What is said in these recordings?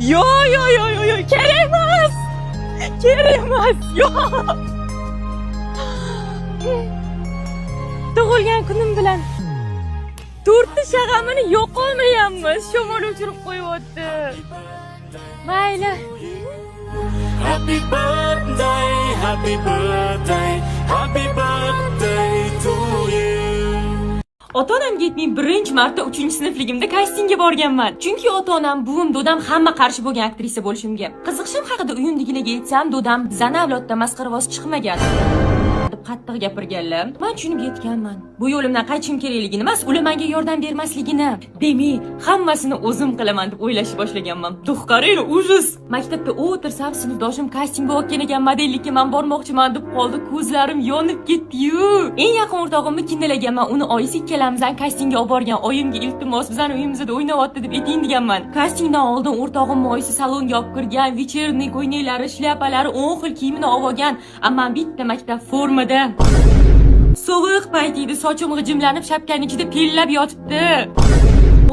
Yo, yo, yo, yo, yo, kerak emas. Kerak emas. Yo'q. Tug'ilgan kunim bilan to'rtta shag'amini yo'qolmayapmiz. Shamol o'chirib qo'yyapti. Mayli. Happy birthday, happy birthday, happy birthday to you. Ota-onamga aytmay birinchi marta 3-sinfligimda kastingga borganman. Chunki ota-onam, buvim, dodam hamma qarshi bo'lgan aktrisa bo'lishimga. Qiziqishim haqida uyimdagilarga aytsam, dodam bizani avlodda masxaravoz chiqmagan deb qattiq gapirganlar. Man tushunib yetganman. Bu yo'limdan qaytishim kerakligini emas, ular menga yordam bermasligini. Demak, hammasini o'zim qilaman deb o'ylashni boshlaganman. Duh, qarang, ужас. Maktabda o'tirsam, sinfdoshim kastingga olgan ekan, modellikka man bormoqchiman deb qoldi. Ko'zlarim yonib ketdi-yu. Eng yaqin o'rtog'imni kinnalaganman. Uni oyisi ikkalamizni kastingga olib borgan. Oyimga iltimos, bizani uyimizda o'ynayapti deb ayting deganman. Kastingdan oldin o'rtog'imni oyisi salonga olib kirgan, вечерний ko'ylaklari, shlyapalari, 10 xil kiyimini olib olgan. Ammo bitta maktab formada. Sovuq payt edi, sochim g'ijimlanib, shapkaning ichida pellab yotibdi.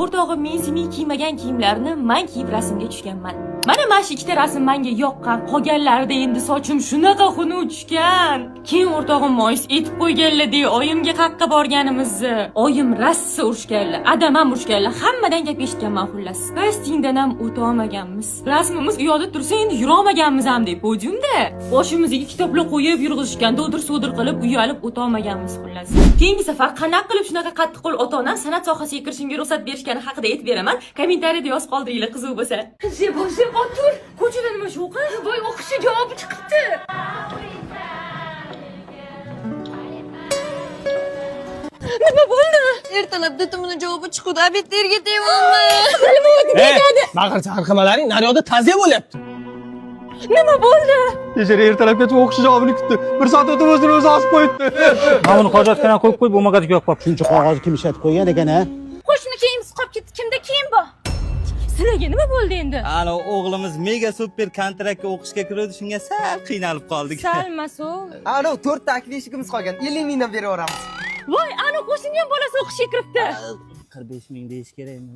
O'rtog'im mensimay kiymagan kiyimlarini man kiyib rasmga tushganman. Mana shu ikkita rasm menga yoqqan, qolganlarida endi sochim shunaqa xunuk tushgan. Keyin o'rtog'im oyisi aytib qo'yganlar de oyimga qaqqa borganimizni. Oyim rossa urishganlar, adam ham urishganlar, hammadan gap eshitganman xullas. Kastingdan ham o'ta olmaganmiz. Rasmimiz u yoqda tursa endi yurolmaganmiz ham deb podiumda. Boshimizga kitoblar qo'yib yurg'izishgan, dodir-sodir qilib uyalib o'ta olmaganmiz xullas. Keyingi safar qanaqa qilib shunaqa qattiqqo'l ota-onam san'at sohasiga kirishimga ruxsat berishgani haqida aytib beraman. Kommentariyada yozib qoldiringlar qiziq bo'lsa. Zebo, Zebo, tur. Ko'chada nima shuqi? Voy, o'qishi javobi chiqibdi. Nima bo'ldi? Ertalab DTMni javobi chiqdi. Обед da erga tegmanmi? Baqir chaqirmalaring naryoqda ta'ziya bo'lyapti. Nima bo'ldi? Bechora ertalabgacha o'qish javobini kutdi. Bir soat o'tib o'zini o'zi osib qo'yibdi. Mana buni hojatxonaga qo'yib qo'yib, bo'lmagach yoqib qolibdi. Shuncha qog'oz kim ishlatib qo'ygan ekan a? Qo'shni kiyimsiz qolib ketdi. Kimda kiyim bor? Sizlarga nima bo'ldi endi? Ana o'g'limiz mega super kontraktga o'qishga kirdi, shunga sal qiynalib qoldik. Salmas u. Ana to'rtta akvishigimiz qolgan. 50 mingdan beraveramiz. Voy, ana qo'shnining ham bolasi o'qishga kiribdi. 45 ming deyish kerakmi?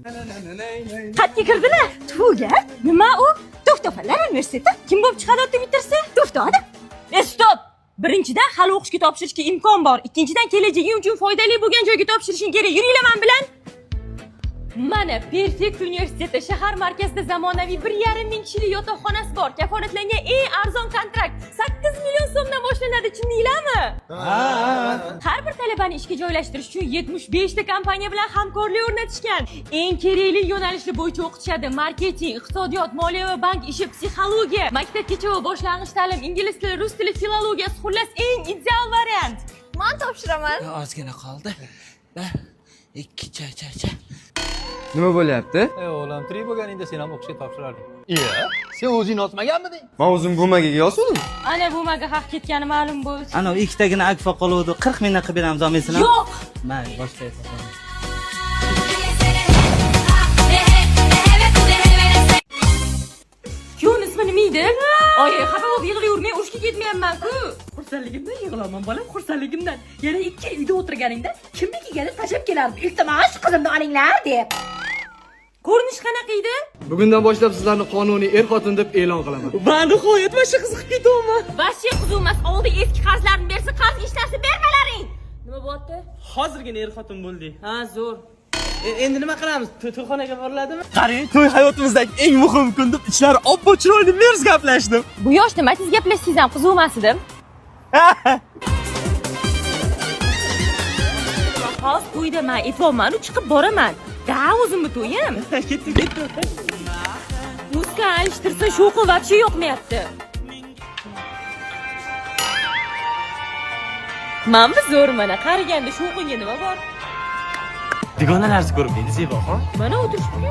Qayerga kirdilar? Tuga. Nima u? To'xtafanlar universiteti. Kim bo'lib chiqadi o'tib bitirsa? To'xtadi. E, стоп! Birinchidan hali o'qishga topshirishga imkon bor. Ikkinchidan kelajaging uchun foydali bo'lgan joyga topshirishing kerak. Yuringlar men bilan. Mana Perfect universiteti shahar markazida zamonaviy 1,5 ming kishilik yotoqxonasi bor. Kafolatlangan eng arzon kontrakt 8 million so'mdan boshlanadi, tushundinglarmi? Har bir talabani ishga joylashtirish uchun 75 ta kompaniya bilan hamkorlik o'rnatishgan. Eng kerakli yo'nalishlar bo'yicha o'qitishadi: marketing, iqtisodiyot, moliya va bank ishi, psixologiya, maktabgacha va boshlang'ich ta'lim, ingliz tili, rus tili, filologiyasi, xullas eng ideal variant. Men topshiraman. Ozgina qoldi. Bir, ikki, cha cha cha. Nima bo'lyapti? Ey o'g'lim, tirik bo'lganingda sen ham o'qishga topshirarding. Iya, sen o'zing yozmaganmiding? Men o'zim bumaga yozgandim. Ana bu maga haq ketgani ma'lum bo'ldi. Ana ikkitagina akfa qoluvdi, 40 mingdan qilib beramiz, olmaysizmi? Yo'q. Mayli, boshqa aytaman. Kuyovni ismi nima edi? Oyi, xafa bo'lib yig'layvermay, urushga ketmayapman-ku. Xursandligimdan yig'laman bolam, xursandligimdan. Yana 2 yil uyda o'tirganingda kimnikigadir tashlab kelardim. Iltimos, qizimni olinglar deb. Ko'rinish qanaqa edi? Bugundan boshlab sizlarni qonuniy er-xotin deb e'lon qilaman. Va nihoyat mana qiziqib ketyapman. Вообще qiziq emas, oldi eski qarzlarni bersa, qarz hech narsa bermalaring. Nima bo'lyapti? Hozirgina er-xotin bo'ldik. Ha, zo'r. Endi nima qilamiz? To'yxonaga boriladimi? Qarang, to'y hayotimizdagi eng muhim kun deb ichlari oppoq chiroyli merz gaplashdim. Bu yoshda nima siz gaplashsangiz ham qiziq emas edi. Hozir to'yda man aytyapman, chiqib boraman. Da o'zimni to'yim. Ketdim, ketdim. Muska alishtirsa shovqin вообще yoqmayapti. Manmi zo'r mana qaraganda shovqinga nima bor? Dugonalarni ko'rib deydi Zeboxon. Mana o'tirishibdi.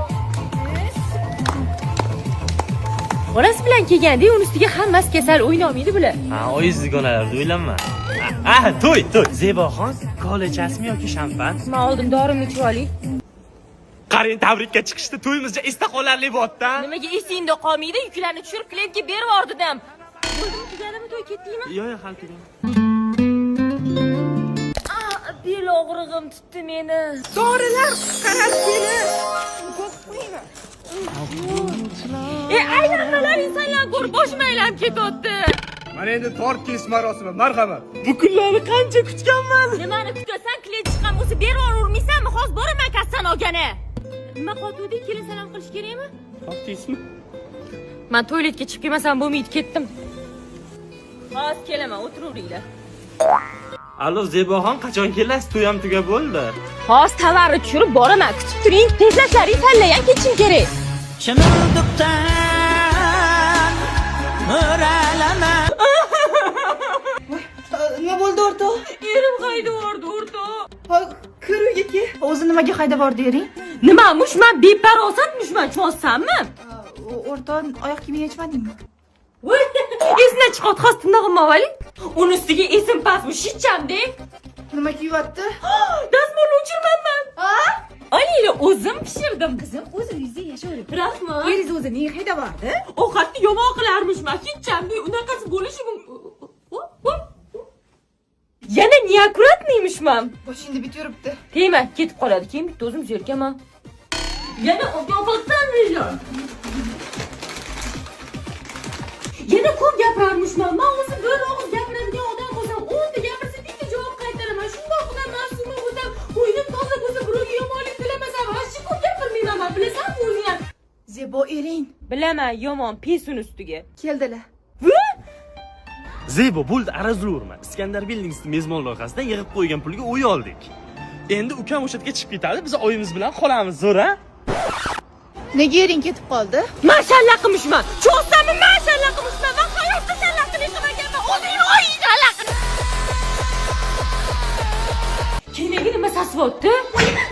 Bolasi bilan kelganda uni ustiga hammasi kasal o'ynolmaydi bular. Ha, oyingiz dugonalarni o'ylanma. Ah, to'y, to'y. Zeboxon, kola ichasizmi yoki shampan? Men oldin dorimni ichib olay. Qarang, tabrikka chiqishdi. To'yimizda esda qolarli bo'pti. Nimaga esingda qolmaydi? Yuklarni tushirib klientga berib yubordim. Bo'ldimi, tugadimi to'y, ketdingmi? Yo'q, yo'q, hali tugadi. Bel og'rig'im tutdi meni. Dorilar qutqaradi seni. E, aylanmalar, insonlar ko'rib boshim aylanib ketyapti. Mana endi tort kesish marosimi, marhamat. Bu kunlarni qancha kutganman. Nimani kutasan? Klient chiqqan bo'lsa beravermaysanmi? Hozir boraman kassan olgani. Nima qotuvding? Kelin salom qilish kerakmi? Topdingizmi? Man tualetga chiqib kelmasam bo'lmaydi, ketdim. Hozir kelaman, o'tiraveringlar. Allo, Zeboxon, qachon kelasiz? To'y ham tugab bo'ldi. Hozir tovarni tushirib boraman, kutib turing. Tezlashlaring, tanlayan ketishim kerak. Chimildiqdan mo'ralama. Nima bo'ldi, o'rtoq? Erim haydab yubordi, o'rtoq. Kir uyga, ke. O'zi nimaga haydab yubordi ering? Nima, mushman beparosatmishman, tushunsanmi? O'rtoq, oyoq kiyimini yechmadingmi? Voy, esimdan chiqyapti, hozir tirnog'imni olaylik. Uni ustiga esim pastmi, shitchamda. Nima kiyyapti? Dazmolni o'chirmanman. Olinglar, o'zim pishirdim. Qizim, o'z uyingizda yashayvering. Rahmat. Eringiz o'zi nega haydab yubordi? Ovqatni yomon qilarmishman, hecham unaqasi bo'lishi mumkin. Yana неаккуратный mishman. Boshingda bit yuribdi. Tegma, ketib qoladi. Keyin bitta o'zim zerikaman. Yana ovqatdan. Yana ko'p gapirarmishman. Man o'zi bir og'iz gapiradigan odam bo'lsam, 10 ta gapirsa bitta javob qaytaraman. Shundoq odam ma'suma bo'lsam, o'ynim toza bo'lsa, birovga yomonlik tilamasam, вообще ko'p gapirmayman man, bilasanmi o'zing ham. Zebo, ering Bilaman, yomon, pes uni ustiga. Keldilar. Zebo, bo'ldi, arazlaverma. Iskandar Buildingsni mezbon loyihasidan yig'ib qo'ygan pulga uy oldik. Endi ukam o'sha yerga chiqib ketadi, biz oyimiz bilan qolamiz, zo'r a? Nega ering ketib qoldi? Man shallaqimishman. Cho'zsammi, man shallaqimishman. Man hayotda shallaqlik qilmaganman. O'zing oying shallaqini. Kenagi nima sasvyapti?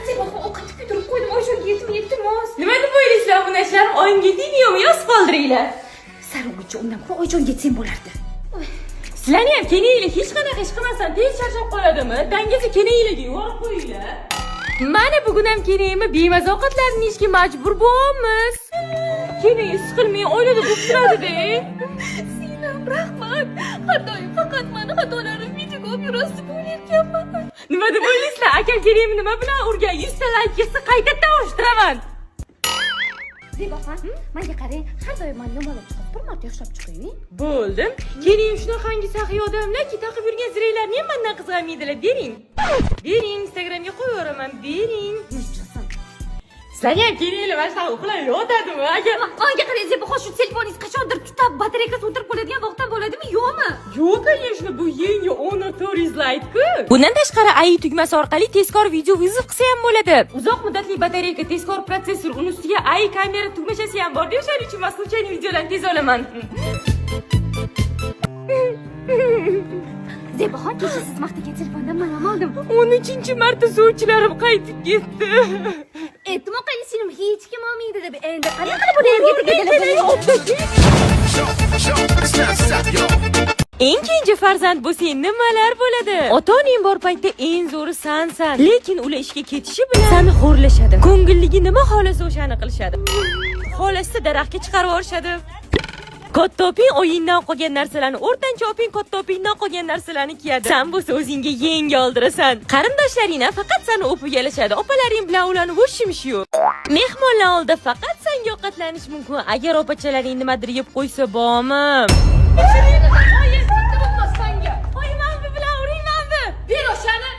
Zebaxon, ovqatni kuydirib qo'ydim, oyjonga yetmay, iltimos. Nima deb o'ylaysizlar, obunachilarim? Oyimga yetaymi, yo'qmi? Yozib qoldiringlar. Sarog'icha, undan ko'ra oyjonga yetsang bo'lardi. Sizlarni ham kenanglar hech qanaqa ish qilmasdan tez charchab qoladimi? Dangacha kenanglarga yuborib qo'yinglar. Mana bugun ham kenangimni bemaza ovqatlarni yeyishga majbur bo'lamiz. Kenangiz siqilmay oilada bo'lib turadi-da. Singlim, rahmat. Har doim faqat mani xatolarim videoga olib yurasiz deb o'ylayotganman. Nima deb o'ylaysizlar? Akam kenangimni nima bilan urgan? 100 ta layk yig'sa qaytadan urishtiraman. Zebaxon, menga qarang, har doim mani yomonlab chiqasiz, bir marta yaxshilab chiqing. Bo'ldim. Keling, shunaqangi saxiy odamlarki, taqib yurgan ziranglarni ham mandan qizg'anmaydilar. Bering. Bering, Instagramga qo'yib yuboraman. Bering. Chiqsin. Sizlarga ham kelinglar, mana shunaqa uxlab yotadimi? Agar Manga qarang, Zebaxon, shu telefoningiz qachondir tutab, batareykasi o'tirib qoladigan vaqtdan bo'ladimi, yo'qmi? Yo'q, конечно, bu yangi Honor 400 Lite-ku. Bundan tashqari AI tugmasi orqali tezkor video вызов qilsa ham bo'ladi. Uzoq muddatli batareyka, tezkor protsessor, uni ustiga AI kamera tugmachasi ham bor. O'shaning uchun men случайно videolarni tez olaman. Zebaxon, kecha siz maqtagan telefondan man ham oldim. 13-marta sovchilarim qaytib ketdi. Aytdim, singlim, hech kim olmaydi deb. Endi qanaqa qilib buni erga tegadilar? Eng kenja farzand bo'lsang nimalar bo'ladi? Ota-onang bor paytda eng zo'ri sansan. Lekin ular ishga ketishi bilan seni xo'rlashadi. Ko'ngilligi nima xohlasa o'shani qilishadi. Xohlasa daraxtga chiqarib yuborishadi. Katta oping oyingdan qolgan narsalarni, o'rtancha oping katta opingdan qolgan narsalarni kiyadi. San bo'lsa o'zingga yengi oldirasan. Qarindoshlaring ham faqat seni o'pib yalashadi. Opalaring bilan ularni o'shimish yo'q. Mehmonlar oldida faqat sanga ovqatlanish mumkin. Agar opachalaring nimadir yeb qo'ysa, bormi? Oy, bilan uringmanmi? Ber o'shani.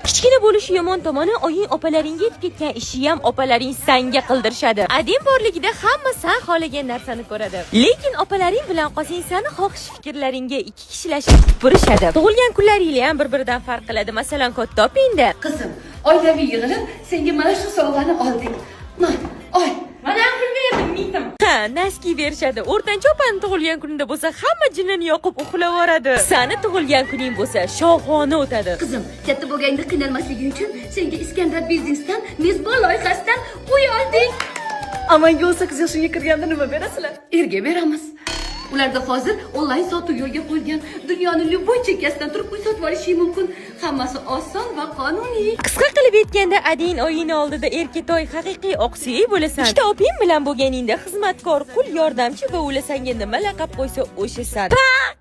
Kichkina bo'lishi yomon tomoni, oying opalaringga yetib ketgan ishi ham opalaring sanga qildirishadi. Ading borligida hamma san xohlagan narsani ko'radi. Lekin opalaring bilan qolsang, sani xohish fikrlaringga ikki kishilashib tupurishadi. Tug'ilgan kunlaringlar ham bir-biridan farq qiladi. Masalan, katta opingda Qizim, oilaviy yig'ilib senga mana shu sovg'ani oldik. Man, oy. Mana pul berdim, mitim. Ha, носки berishadi. O'rtancha opani tug'ilgan kunida bo'lsa hamma jinnini yoqib uxlavoradi. Sani tug'ilgan kuning bo'lsa shohona o'tadi. Qizim, katta bo'lganda qiynalmasliging uchun senga Iskandar Businessdan mezbon loyihasidan uy oldik. Amanga 18 yoshimga kirganda nima berasizlar? Erga beramiz. Ularda hozir onlayn sotuv yo'lga qo'yilgan. Dunyoni любой chekkasidan turib uy sotib olishing mumkin. Hammasi oson va qonuniy. Qisqa qilib aytganda, ading oyini oldida erkatoy, haqiqiy oqsuyak bo'lasan. Ikkita oping bilan bo'lganingda xizmatkor, qul, yordamchi va ular senga nima laqab qo'ysa o'shasan. Paq!